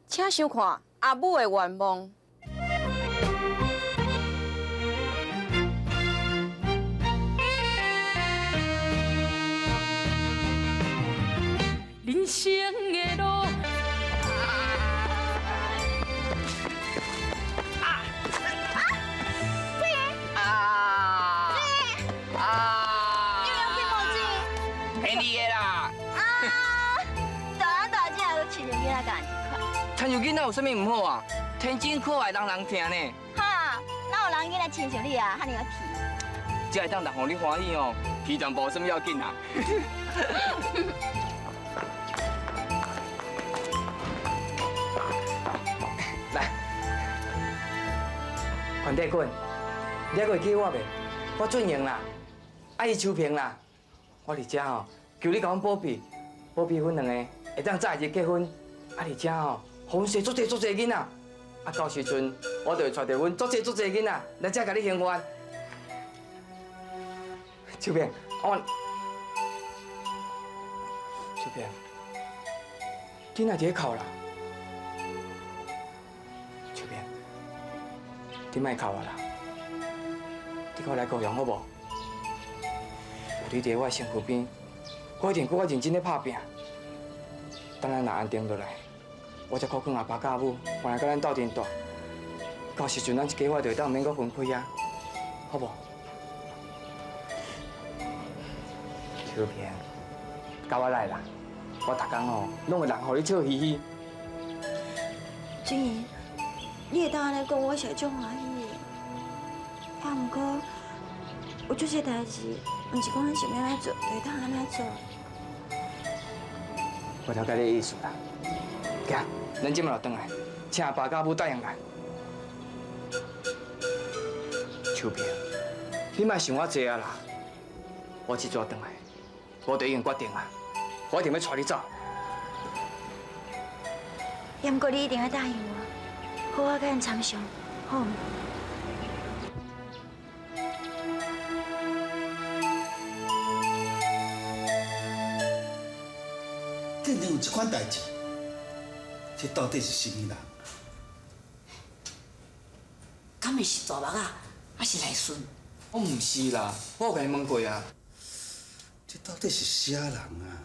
請收看《阿母的願望》。人生的路。啊啊！你用去无钱？骗你的啦！啊！大大只都亲像囡仔仝款。亲像囡仔有啥物毋好啊？天真可爱，人人疼呢。哈，哪有人囡仔亲像你啊，遐尔啊皮？这会当人予你欢喜哦，皮淡薄有啥物要紧啊？来，范帝君，你还阁会记我袂？我俊英啦，啊伊秋萍啦，我伫遮吼，求你共阮保庇，保庇阮两个会当早日结婚，啊而且吼，予阮生足济足济囡仔，啊到时阵我就会带著阮足济足济囡仔来遮共你还愿。秋萍，我，秋萍，你哪伫咧哭啦？秋萍，你莫哭啊啦！你佮我来高雄好无？有你伫我身躯边，我一定阁较认真咧拍拼。等咱若安定落来，我才苦劝阿爸佮阿母，回来佮咱斗阵住。到时阵，咱一家伙就会当毋免阁分开啊，好无？秋萍，佮我来啦！我逐工吼，拢会人予你笑嘻嘻。俊英，你会当按呢讲，我是会足欢喜的。啊，毋过有足济代志，毋是讲咱想欲按怎做，就会当按怎做。我了解你的意思啦。行，咱这马就转来，请阿爸佮阿母答应来。秋萍，你莫想我济啊啦！我这阵转来，我就已经决定啊，我一定欲带你走。也毋过你一定爱答应我，好好佮𪜶参详，好毋？竟然有这款代志，这到底是啥物人？敢会是大目仔，还是来孙？我毋是啦，我有共伊问过啊。这到底是啥人啊？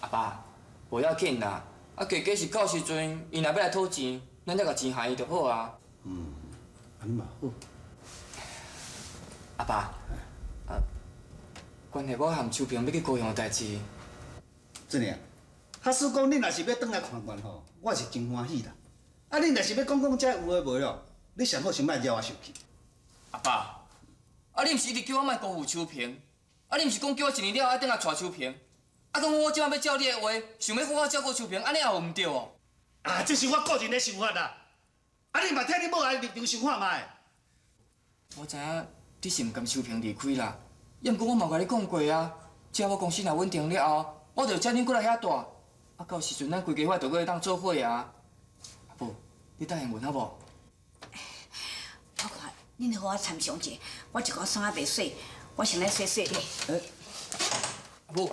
阿爸，无要紧啦，啊，加加是到时阵，伊若欲来讨钱，咱才共钱还伊就好啊。嗯，按呢嘛好。阿爸，啊，关系我和秋萍欲去高雄的代志。真的啊？假使讲恁若是欲转来看看吼，我是真欢喜啦。啊，恁若是欲讲讲这有的无的哦，你上好先莫惹我生气。阿爸，啊，你毋是一直叫我莫辜负秋萍？啊，你毋是讲叫我一年了后爱转来娶秋萍？啊，讲我这摆欲照你的话，想欲好好照顾秋萍，按呢也有毋对哦？啊，这是我个人的想法啦。啊，你嘛替你某来立场想看觅。我知影你是毋甘秋萍离开啦，也毋过我嘛有共你讲过啊，只要我公司若稳定了后，我就请恁过来遐住。啊，到时阵咱规家伙就阁会当做伙啊。阿母，你答应阮好无？我看恁好好参详者，我一个衫仔袂洗，我先来洗洗咧。阿母，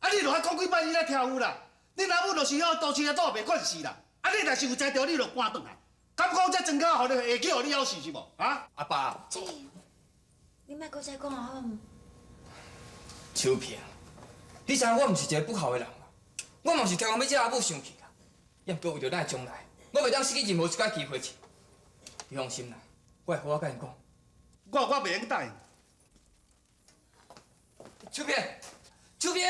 啊，你落来讲几摆，伊才听有啦。你老母就是许都市啊，都袂惯势啦。啊，你若是有才调，你就赶转来。敢讲这庄脚，予你下去，予你枵死是无？啊？阿爸，这，你莫阁再讲啊好毋？秋萍，你知影我毋是一个不孝的人啦，我嘛毋是超工欲惹阿母生气啦。也毋过为著咱的将来，我袂当失去任何一摆机会去。你放心啦，我会好好佮𪜶讲。我袂用答应。秋萍，秋萍。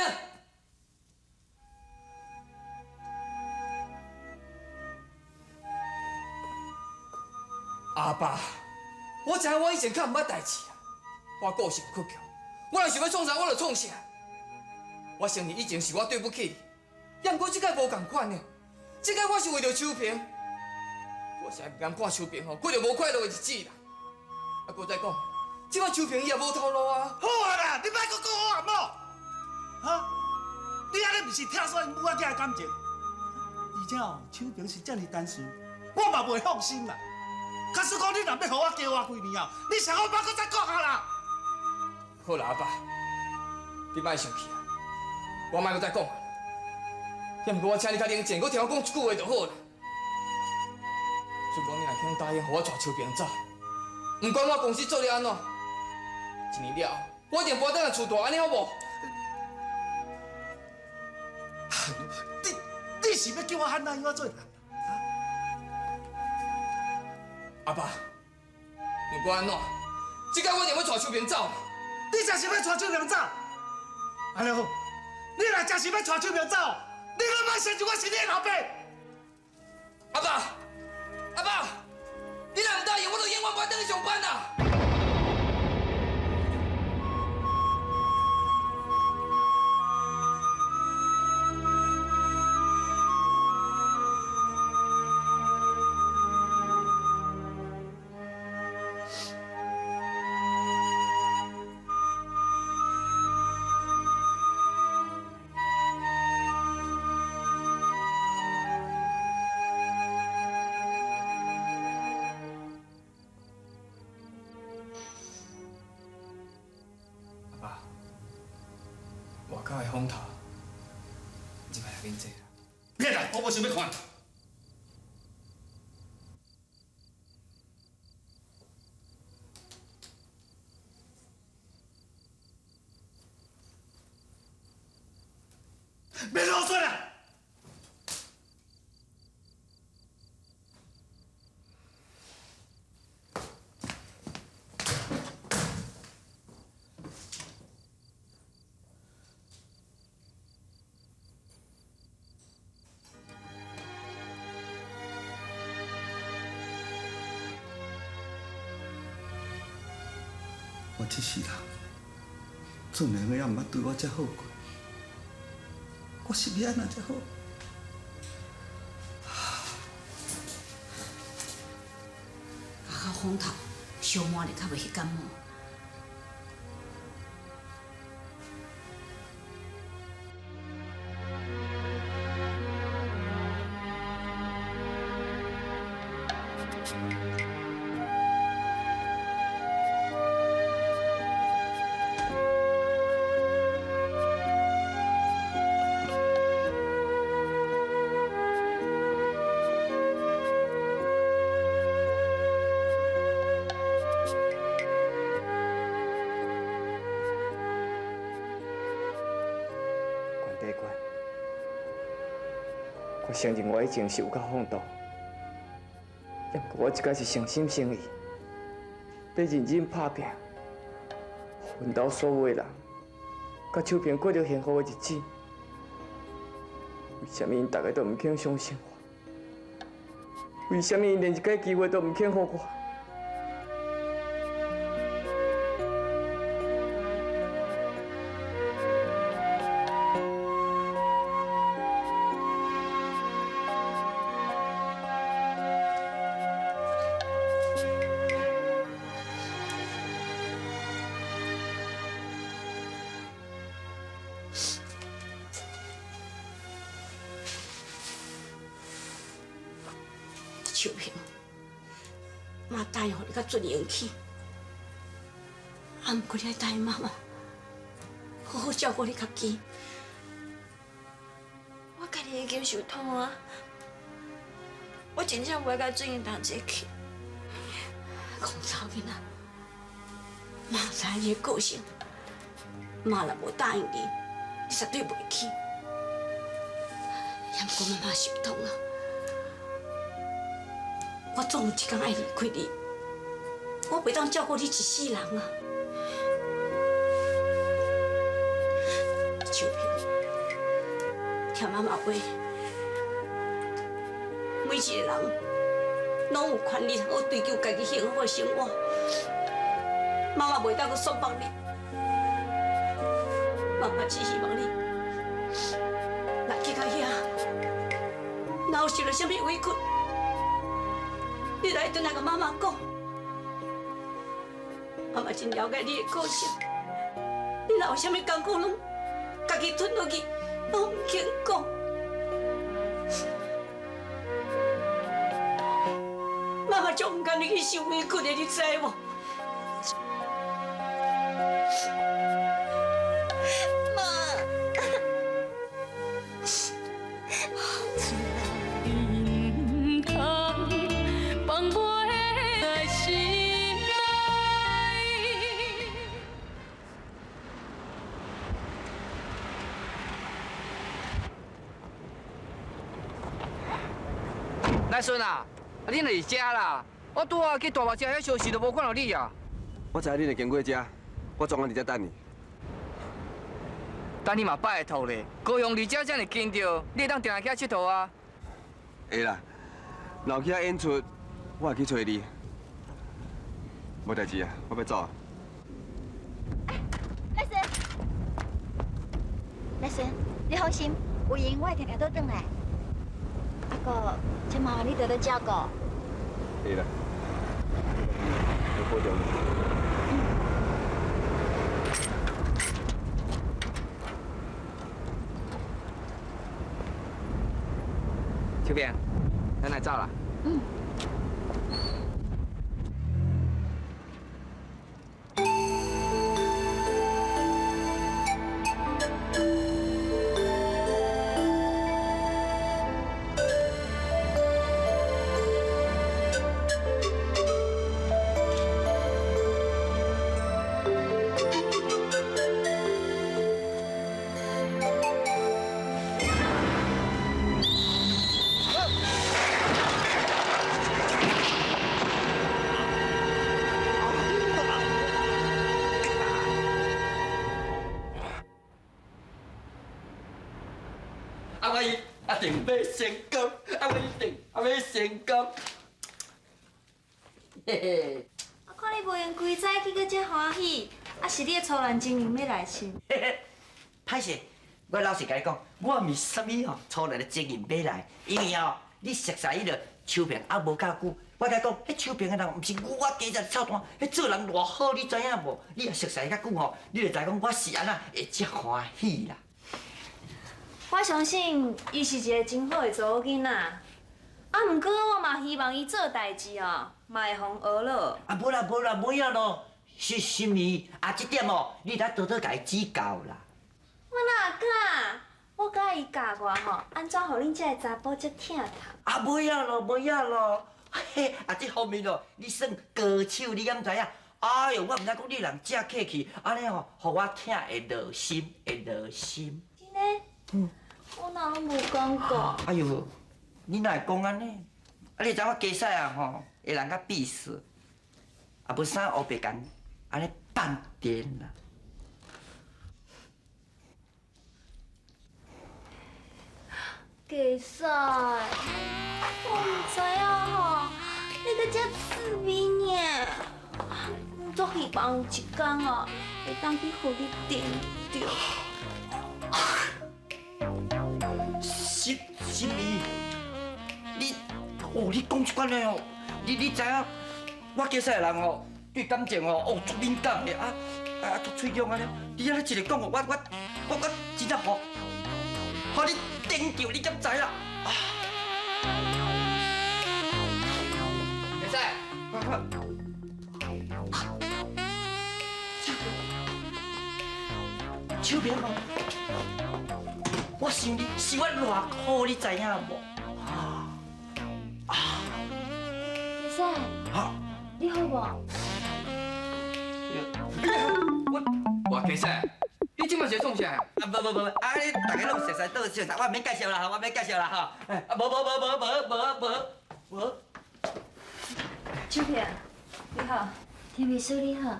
阿爸，我知影我以前较毋捌代志啊，我个性倔强，我若想欲创啥，我就创啥。我承认以前是我对不起你，也毋过这摆无仝款呢，这摆我是为著秋萍，我实在毋甘看秋萍吼过著无快乐的日子啦。啊，阁再讲，这摆秋萍伊也无头路啊。好啊啦，你莫阁讲好啊某，哈？你按呢毋是拆散𪜶母仔囝的感情？而且哦，秋萍是遮尔单纯，我嘛袂放心啦。假使讲你若欲予我加活几年哦，你上好莫阁再讲啊啦。好啦，阿爸，你莫生气啊，我莫阁再讲啊。也毋过我请你较冷静，阁听我讲一句话就好啦。就讲你若肯答应，予我带秋萍走，毋管我公司做了按怎，一年了后，我一定搬转来厝住，按呢好无？你是欲叫我按怎样做人？阿爸，毋管按怎，这摆我一定欲带秋萍走。你真是欲带秋萍走？按呢好，你若真是欲带秋萍走，你阁莫承认我是你的老爸。阿爸，阿爸，你若毋答应，我就永远无转去上班啦。外口的风头，入来免坐啦。别啦，我无想欲看。别啰嗦啦！我这世人，俊贤也毋捌对我遮好过，我是欲按怎才好？外口风头烧满就较袂去感冒。我承认我以前是有够放荡，也毋过我这摆是诚心诚意，欲认真拍拼，阮兜所有的人，佮秋萍过著幸福的日子。为啥物𪜶逐个都毋肯相信我？为啥物𪜶连一个机会都毋肯予我？秋萍，妈答应予你佮俊英去，啊，毋过你爱答应妈妈，好好照顾你家己。我家己已经受痛啊，我真正袂佮俊英同齐去。讲查某囡仔，妈知影你的个性，妈若无答应你，你绝对袂去。也毋过妈妈受痛啊。我总有一天爱离开你，我袂当照顾你一世人啊！秋萍，听妈妈话，每一个人拢有权利通追求家己幸福的生活。妈妈袂当阁束缚你，妈妈只希望你，若去到遐，若有受著啥物委屈，你来转来共妈妈讲，妈妈真了解你的个性。你若有啥物艰苦，拢家己吞落去，拢毋肯讲。妈妈足毋甘你去受委屈的，你知无？妈，毋通放袂在心内。来孙啊，你哪伫遮啦？我拄仔去大目车遐烧时都无看到你啊。我知影你会经过遮，我专工伫遮等你。等你嘛拜托咧，高雄离遮遮尔近著，你会当定定去遐𨑨迌啊？会啦，若有去遐演出，我会去揣你。无代志啊，我欲走啊。来孙，来孙，你放心，有闲我会定定倒转来。阿哥，这麻烦你多多照顾。会啦，你保重。秋萍，咱来走啦。嗯。啊，我一定欲成功，啊，我一定啊欲成功。嘿嘿。我看你无闲规早起阁遮欢喜，啊是你的初恋情人欲来是？嘿嘿，歹势，我老实共你讲，我毋是啥物吼初恋的情人欲来，因为哦，你熟似彼个秋萍犹无够久，我共你讲，彼秋萍的人毋是牛仔加只臭蛋，彼做人偌好，你知影无？你若熟似较久吼，你就知讲我是按怎会遮欢喜啦。我相信伊是一个真好的查某囡仔，啊，毋过我嘛希望伊做代志哦，嘛会予人学落。啊，无啦无啦，无影咯，是心意啊，这点哦，你得多多共伊指教啦。我哪敢？我佮伊教我吼，按怎予恁这个查埔遮疼痛？啊，无影咯，无影咯，嘿，啊，这方面哦，你算高手，你敢知影？哎哟，我毋知讲你人遮客气，按呢吼，予我疼会落心，会落心。真的？嗯。我哪拢无感觉。哎哟，你哪会讲按呢？啊，你知我加屎啊吼，会人较闭塞，啊无啥乌白共按呢放电啦。加屎，我毋知影吼，你阁遮趣味呢。我足希望有一天哦，会当去予你电著。心意，你哦，你讲这款的哦，你知影？我加屎的人哦，对感情哦，哦足敏感的啊啊，足脆弱按呢。你按呢一个讲哦，我真正吼，予你电著，你敢知啦？加屎，秋萍哦。我想你是我偌苦，你知影无？啊！加屎，你好无？我加屎，你这马是创啥？啊，无无无，啊，你大家拢熟似倒熟似，我免介绍啦，我免介绍啦吼。啊，无无无无无无无无。秋萍，你好。田秘书你好。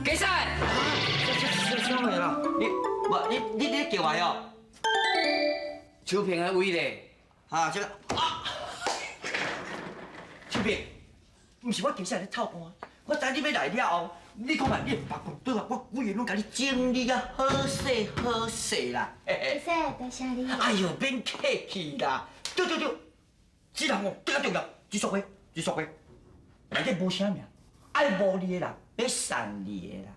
加屎！啥物啦？你，无你你你叫我哦？秋萍的位咧？啊，这个啊，秋萍，毋是我加屎咧臭蛋，我知你欲来了后，你看觅你别讲对啊，我规个拢共你整理啊好势好势啦。加屎，多谢你。哎哟，免客气啦。对对对，这人哦，最较重要，这束花，这束花，内底无啥名，爱慕你的人，欲送你的啦。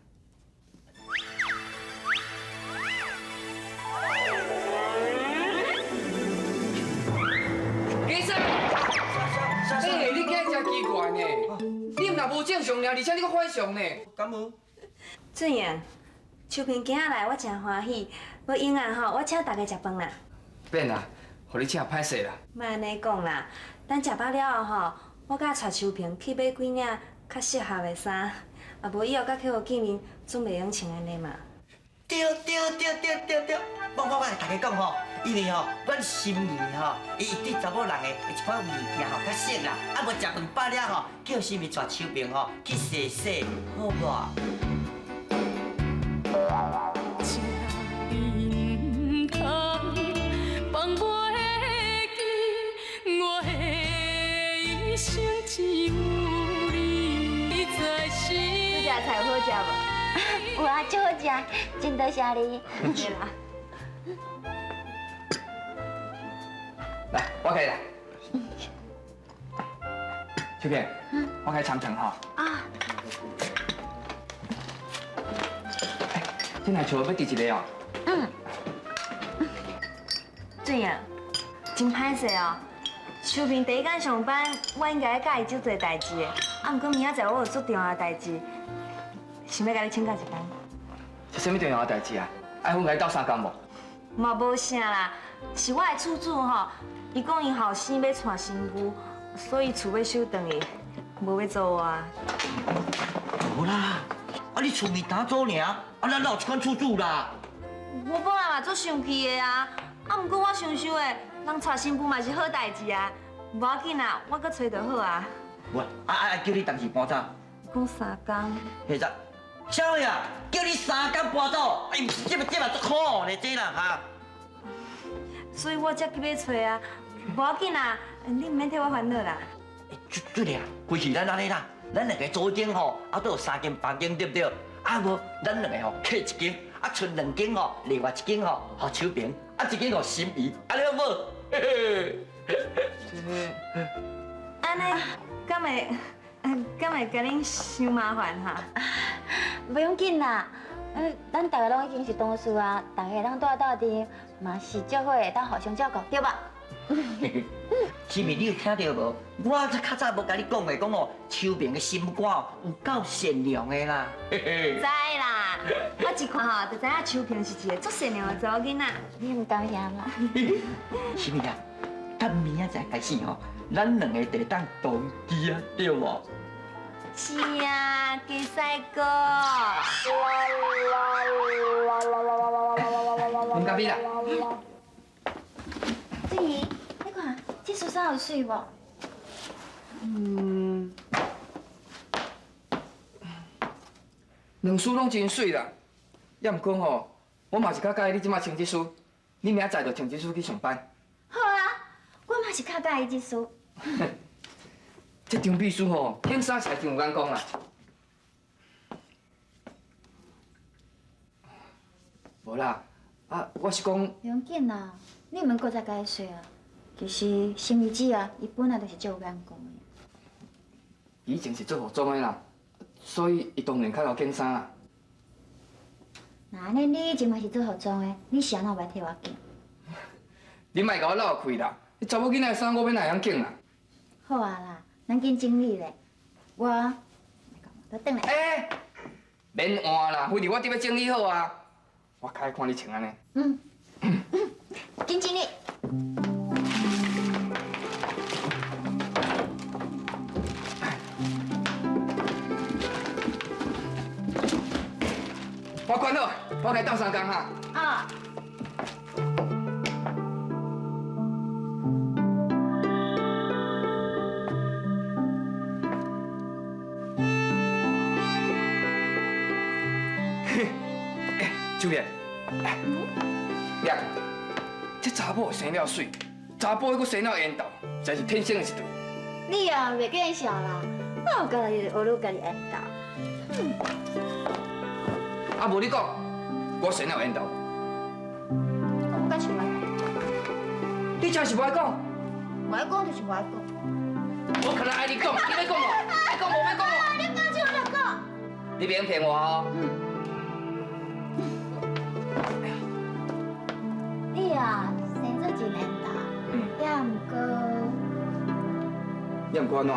加屎！哎，你今日真奇怪呢，你毋若无正常尔，而且你阁反常呢？敢无？俊英，秋萍今仔来，我真欢喜。无闲啊吼，我请大家食饭啦。免啦，予你请歹势啦。莫按呢讲啦，等食饱了后吼，我佮带秋萍去买几领较适合的衫，啊无以后佮客户见面，总袂用穿按呢嘛。对对对对对对，我来大家讲吼，因为吼，阮心仪吼，伊对查某人的一寡物件吼较熟啦，啊无食饭饱了吼，叫心仪带秋萍吼去洗洗，好无？放袂记，我的一生只有你在身。这只菜好食无？有啊，足好食，真多谢你。对啦。来，我可以来。秋萍，我开长藤哈。啊。这奶球要滴一个哦。嗯。俊英，真歹势哦。秋萍第一天上班，我应该教伊足济代志的，啊，毋过明仔载我有足重要的代志，想欲共你请假一工。是啥物重要的代志啊？爱阮共你斗相共无？嘛无啥啦，是我的厝主吼，伊讲𪜶后生欲娶新妇，所以厝欲收转去，无欲租我。无啦，啊你厝面担租尔，啊咱哪有这款厝主啦？我本来嘛足生气的啊，啊，毋过我想想的，人娶新妇嘛是好代志啊，无要紧啦，我阁揣就好啊。无，叫你当时搬走。讲三工。彼只，啥呀？叫你三工搬走，哎，这这嘛足可恶咧，这啦哈。所以我才急欲揣啊，无要紧啦，你毋免替我烦恼啦。对对啊，规气咱按呢啦，咱两个租间吼，啊都有三间房间对不对？啊无，咱两个吼客一间，啊賰两间吼，另外一间吼，予秋萍，啊一间予心仪，按呢好无？嘿嘿。按呢，敢会，敢会共恁伤麻烦哈？不用紧啦，咱大家拢已经是同事啊，大家会当蹛斗阵，嘛是足好会当互相照顾，对吧？心仪，你有听著无？我这较早无共你讲的，讲哦，秋萍的心肝哦，有够善良的啦。知啦，我一看吼，就知影秋萍是一个足善良的查某囡仔。你毋感谢嘛？心仪啊，等明仔载开始吼，咱两个就会当同居啊，对无？是啊，鸡屎哥。啉咖啡啦。俊怡，你看这束衫有媠无？嗯，两束拢真媠啦，也毋过吼，我嘛是较佮意你这马穿这束，你明仔载就穿这束去上班。好啊，我嘛是较佮意这束。这张秘书吼，拣衫实在真有眼光啦。无啦，啊，我是讲。不用紧啦，你毋免阁再共伊说啊。其实心仪姊啊，伊本来就是足有眼光的。以前是做服装的啦，所以伊当然较会拣衫啦。那按呢，你以前嘛是做服装的，你是按怎袂替我拣？你莫共我落气啦！你查某囡仔的衫，我欲哪会晓拣啦？好啊啦，咱紧整理咧。我，我转来。欸，免换啦，反正我伫欲整理好啊。我较爱看你穿按呢。嗯。紧整理。我管好，我来斗相共哈。啊。欸，秋萍，来，你看，这查某生了媠，查埔阁生了缘投，真是天生的一对。你啊，袂见笑啦，我有家己学你家己缘投。啊，无你讲，我生了缘投。我敢是无爱讲。你真是无爱讲。无爱讲就是无爱讲。我可能爱你讲，你欲讲无？爱讲无？欲讲无？你讲就我就讲。你免骗我哦。你啊，生做真缘投，也毋过。也毋过按怎？